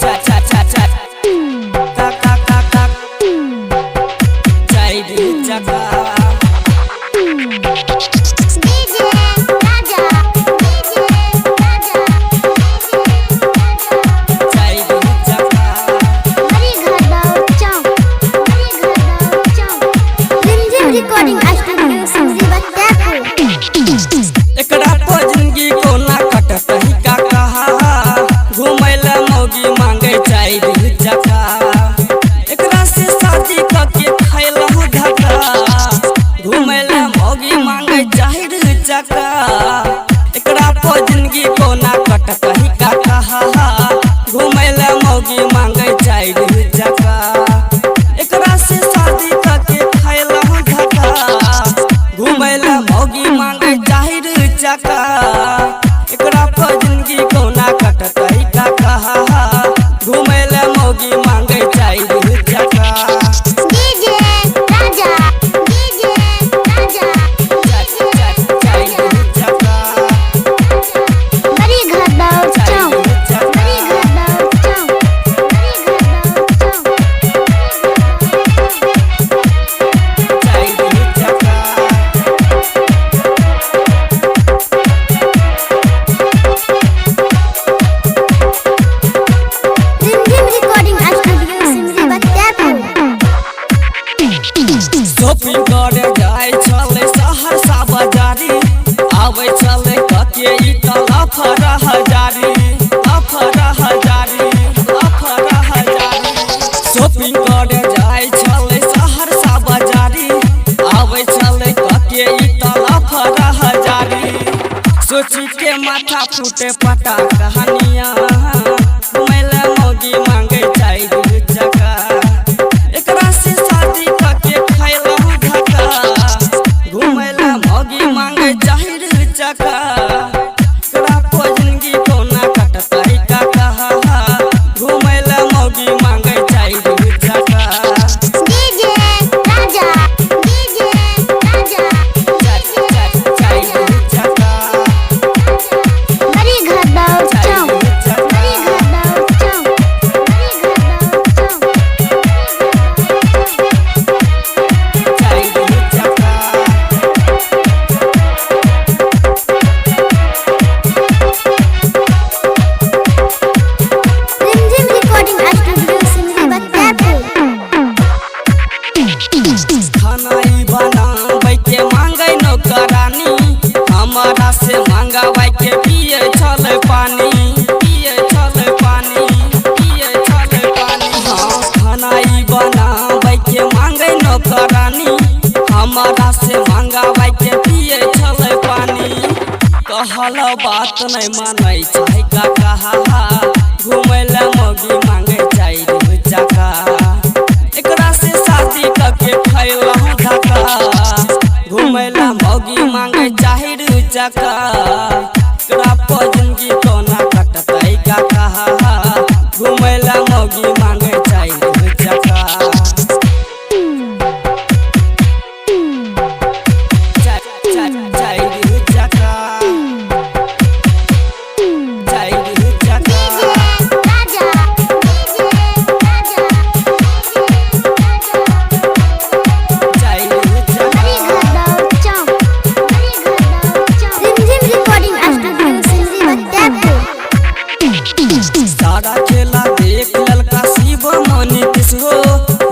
चा चा चा चा का का का का चारि चक्का। डीजे राजा, डीजे राजा, चारि चक्का। बड़ी घरदार चौक, बड़ी घरदार चौक। रिमझिम रिकॉर्डिंग स्टूडियो सिमरी बख्तियारपुर। एकरा पर जिंदगी कोना कटतही का कहा, घुमैला मौगी मांगे चारि चक्का। एकरा से शादी करके खैलहु धक्का, घुमैला मौगी मांगे चारि चक्का। एकरा पर जिंदगी कोना कटतही का कहा, घुमैला मौगी मांगे चारि चक्का। एकरा से शादी करके खैलहु धक्का, घुमैला मौगी मांगे चारि चक्का। एकरा पर जिंदगी कोना कटतही का कहा, घुमैला मौगी मांगे चारि चक्का। डीजे राजा, डीजे राजा, चारि चक्का। बड़ी घरदार चौक, चारि बड़ी चक्का। घरदार चौक, बड़ी घरदार चौक। चारि चक्का। रिमझिम recording studio Simri Bakhtiyarpur. Shopping करे जाय छलै सहरसा बाजारी, आबै छलै कके ई त लफड़ा हजारी, लफड़ा हजारी, लफड़ा हजारी। शॉपिंग करे जाय छलै सहरसा बाजारी, आबै छलै कके ई त लफड़ा हजारी। सोची के माथा फूटे पटा कहानिया, घुमैला मौगी मांगे चारि चक्का। एकरा से शादी करके खैलहुँ धक्का, घुमैला मौगी मांगे चारि चक्का। एकरा पर जिंदगी कोना कटतै का कहा, घुमैला मौगी मांगे चारि चक्का। डीजे राजा, डीजे राजा, चारि चक्का। बड़ी घरदार चौक, चारि चक्का। बड़ी घरदार चौक, बड़ी घरदार चौक। चारि चक्का। रिमझिम रिकॉर्डिंग स्टूडियो सिमरी बख्तियारपुर। खाना ई बनाबै के मांगे नौकरानी, हमारा से मांगाबै के पिए छलै पानी, पिए छलै पानी, पिए छलै पानी। हाँ, खाना ई बनाबै के मांगे नौकरानी, हमारा से मांगाबै के पिए छलै पानी। कहल बात नहीं मानै छै का कहा, घुमैला मौगी मांगे चारि चक्का। एकरा से शादी करके खैलहुँ धक्का, घुमैला मौगी मांगे चारि चक्का। एकरा पर जिंदगी कोना कटतै का कहा, घुमैला मौगी मांगे चारि चक्का। चारि चक्का। चारि चक्का। डीजे राजा, डीजे राजा, चारि बड़ी चक्का। घरदार चौक, बड़ी घरदार चौक। रिमझिम रिकॉर्डिंग स्टूडियो सिमरी बख्तियारपुर। सारा खेला देख ललका शिव मनी किसहो,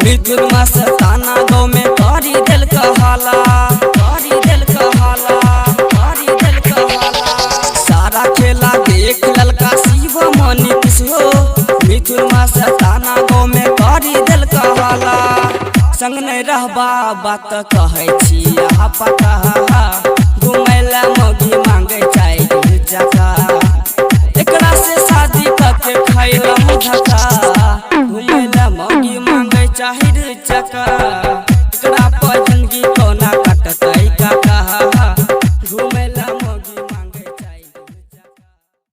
मृत्युर मस्ताना गाँव में करी देलक हाला, करी देलक हाला, करी देलक हाला। सारा खेला देख ललका शिव मनी किसहो, मृत्युर मस्ताना गाँव में करी देलक हाला। संग नहीं रहबा बात कहै छी अहाँ पता, घुमैला मौगी मांगे चारि चक्का। एकरा से शादी करके खैलहुँ धक्का, घुमैला मौगी मांगे चारि चक्का।